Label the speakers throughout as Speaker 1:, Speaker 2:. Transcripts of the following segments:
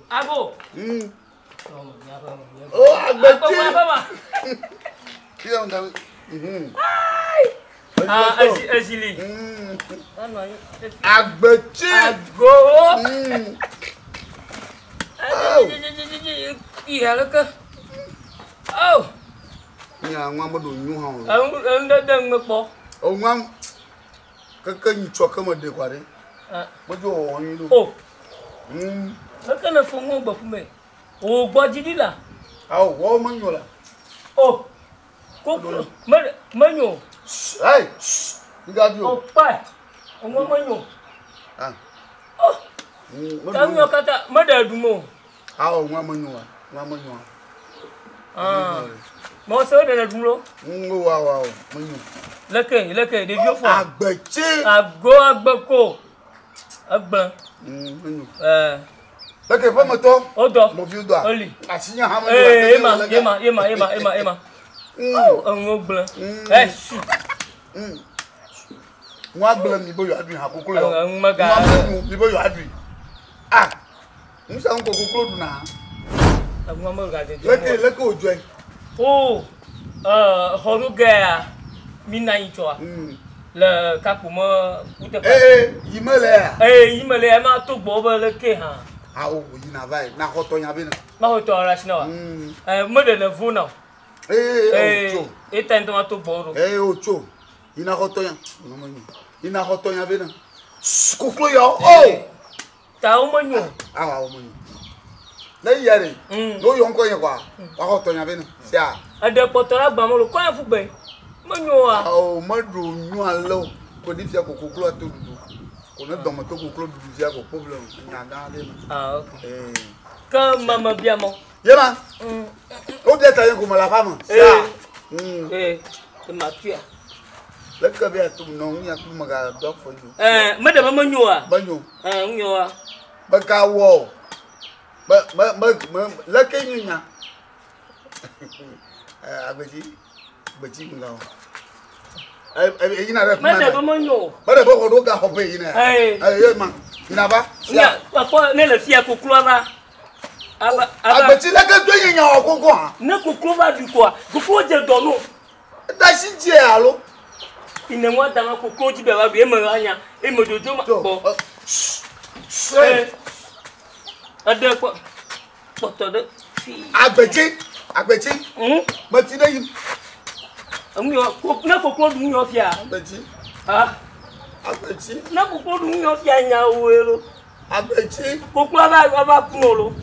Speaker 1: Ago.
Speaker 2: Oh, agbetsi.
Speaker 1: Ah, ezili.
Speaker 2: Agbetsi.
Speaker 1: Ago. Iya leke. Oh.
Speaker 2: Nya ŋua meɖo nyu hã o.
Speaker 1: Enu ɖe de ŋme kpɔ.
Speaker 2: Eŋua keke nyitsɔ ke me ɖe kɔa ɖe. Medzo wɔwɔ nyui ɖo.
Speaker 1: O. Leke ne fo ŋua gbe ƒume. O gbɔ dzi ɖi la.
Speaker 2: Awo wɔwɔ menyo la.
Speaker 1: O. Koklo me menyo.
Speaker 2: Hey. Ngadio.
Speaker 1: O kpae. Eŋua menyo.
Speaker 2: Ah.
Speaker 1: O. Eŋua katã meɖe ɖum o.
Speaker 2: Awo ŋua menyo wa. Ŋua menyo wa.
Speaker 1: Ah. Mɔ se ɖe ɖum lo.
Speaker 2: Ŋgo wa wa o menyo.
Speaker 1: Leke leke ɖeviwo fɔ.
Speaker 2: Agbetsi.
Speaker 1: Ago agbeko. Egblẽ.
Speaker 2: Menyo.
Speaker 1: Ɛɛ.
Speaker 2: Leke ƒemetɔ.
Speaker 1: Wodɔ.
Speaker 2: Nɔviwo dɔa.
Speaker 1: Eli.
Speaker 2: Asi nye hã menyo.
Speaker 1: Ee ema ema ema ema ema ema. Oh eŋuwo gblẽ. Ɛ su.
Speaker 2: Ŋua gblẽ mi be yewoaɖui hã koklo yɔ.
Speaker 1: Eŋu mega.
Speaker 2: Ŋua menyo mi be yewoaɖui. Ah. Nusia ŋu ko koklo ɖuna.
Speaker 1: Eŋua mega dzedze.
Speaker 2: Leke leke wòdzɔe.
Speaker 1: O ɛɛ xɔɖo gea mi na anyi tsɔa. Le kakpo me kuteƒe.
Speaker 2: Ee yi mele ya.
Speaker 1: Ee yi mele ya ema to gbɔ be leke hã.
Speaker 2: Awo yina va yi na xɔtɔ nya be ne.
Speaker 1: Ma xɔtɔ la si na wa. Ɛɛ meɖe ne vo na o.
Speaker 2: Ee o tso.
Speaker 1: Eta ŋutɔ ma to gbɔ ɖo.
Speaker 2: Ee o tso. Yina xɔtɔ nya. Yina xɔtɔ nya be ne. Koklo yɔ o.
Speaker 1: Ta wo menyo.
Speaker 2: Awa wo menyo. Ne yia ɖe. Ne woyɔ ŋkɔ nye kɔa, woaxɔ tɔ nya be ne. Sia.
Speaker 1: Eɖe kpɔtɔ la gbã mɔlu kɔ ya ƒu gbe. Menyo wa.
Speaker 2: Awo meɖo nyo ale o. Ko ɖi fia ko koklo ato ɖuɖu. Ko ne dɔme to koklo ɖuɖu fia ko problem nya gã ɖe me.
Speaker 1: Ah ok. Ke mame bia mɔ.
Speaker 2: Ye ma. Wo bia ta nye ko me le aƒea me. Sia.
Speaker 1: Ee. Ema tuya.
Speaker 2: Leke bia to nɔ ŋu ya kple mega do afɔ dzi.
Speaker 1: Ɛɛ meɖe be menyo wa.
Speaker 2: Menyo.
Speaker 1: Ɛɛ ŋu wa.
Speaker 2: Mega wɔ o. Me me me me leke nye nya. Ɛɛ agbetsi gbetsi mega wɔ. Ɛ yina ɖe
Speaker 1: kuma. Meɖe be menyo o.
Speaker 2: Meɖe be xɔ ɖo ga xɔ ƒe yina.
Speaker 1: Ɛɛ.
Speaker 2: Ɛɛ ye ma yina va.
Speaker 1: Nya kpɔ ne le fia kokloa va. Ava ava.
Speaker 2: Agbetsi leke do nye nya wɔ koko hã.
Speaker 1: Ne koklo va ɖui koa koklo dze dɔ no.
Speaker 2: Dasi dze alo.
Speaker 1: Ine ŋua dama koklo dzi be va ɖui eme anya eme dzodzo ma kpɔ. Eɖe kpɔ kpɔtɔ ɖe fi.
Speaker 2: Agbetsi agbetsi. Meti ɖe yim.
Speaker 1: Enu yɔ ne koklo ɖu nu yɔ fia.
Speaker 2: Agbetsi.
Speaker 1: Ah.
Speaker 2: Agbetsi.
Speaker 1: Ne koklo ɖu nu yɔ fia nya woe lo.
Speaker 2: Agbetsi.
Speaker 1: Koklo ava ava ku no lo.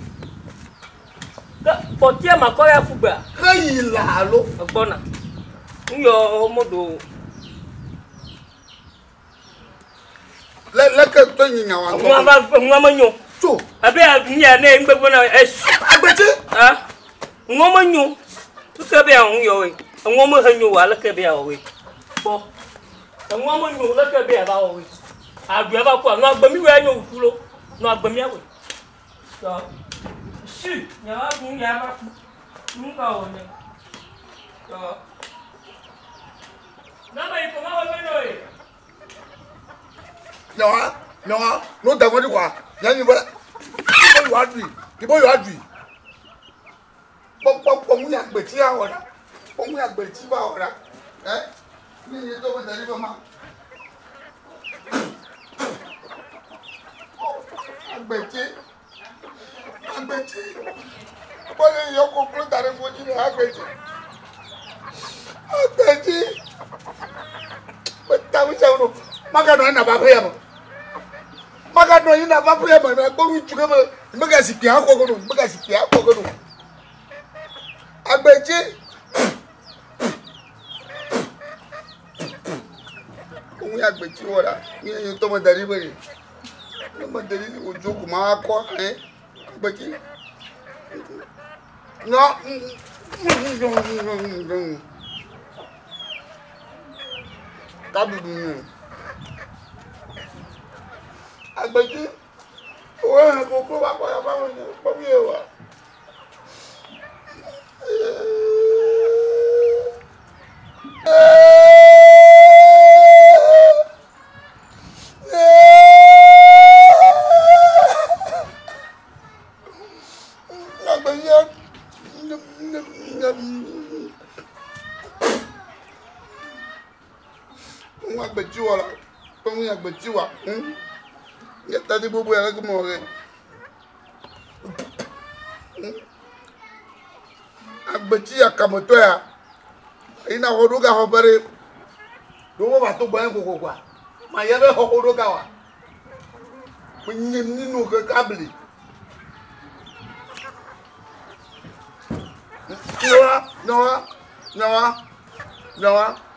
Speaker 1: Ke kpɔtia makɔ ya ƒu gbea.
Speaker 2: Ke yi la alo.
Speaker 1: Egbɔna. Nu yɔ moɖo.
Speaker 2: Le leke to nyi nya wa.
Speaker 1: Ŋua va ŋua menyo.
Speaker 2: Tso.
Speaker 1: Abe nya ne ŋgbe na es.
Speaker 2: Agbetsi.
Speaker 1: Ah. Ŋua menyo. Ke be ya ŋu yɔ we. Ŋua me he nyo wa leke be ya wɔ we. Kpɔ. Ŋua menyo leke be ya va wɔ we. Aɖu ya va ku nɔ agbe mi wɔ nyo ku lo. Nɔ agbe mi awe. Tɔ. Si nya wa ku nya va ku. Nu ka wɔ ne. Tɔ. Na me yi ko ma wɔ me no ye.
Speaker 2: Nyawa, nyawa, no da ŋɔdi kɔa, nya nyi bɔla. Ibo yɔ aɖui, ibo yɔ aɖui. Kpɔ kpɔ kpɔ ŋu ya gbetsi awɔ ɖa. Kpɔ ŋu ya gbetsi va wɔ ɖa. Ɛ, ne nye to be da ɖi be ma. Agbetsi, agbetsi. Kpɔ ne yɔ koklo da ɖe ŋɔdzi ɖe agbetsi. Agbetsi. Metawo ɖo. Maganɔ anyi na va ƒe ya me. Maganɔ anyi na va ƒe ya me na kpɔ ŋutsu ke me mega zikpui akɔ ge ɖo. Mega zikpui akɔ ge ɖo. Agbetsi. Ohun ya agbetsi wɔ ɖa. Nye nye ŋutɔ me da ɖi be ɖe. Ne me da ɖi wòdzo ko ma akɔ ɛ agbetsi. Nyɔ. Kaɖuɖu nyo. Agbetsi. Wo hã koklo va kɔ ya va me kpɔ mi wa. Kpɔ nu ya gbetsi wa. Nye tadi gbogbo ya leke mewɔ ge. Agbetsi ya kametɔ ya. Eyina xɔ ɖo ga xɔ ƒe ɖe. Ɖo wo va to gbɔnye kokokoa. Ma ya be xɔ ɖo ga wa. Menye nino ke kabli. Nyawa, nyawa, nyawa, nyawa.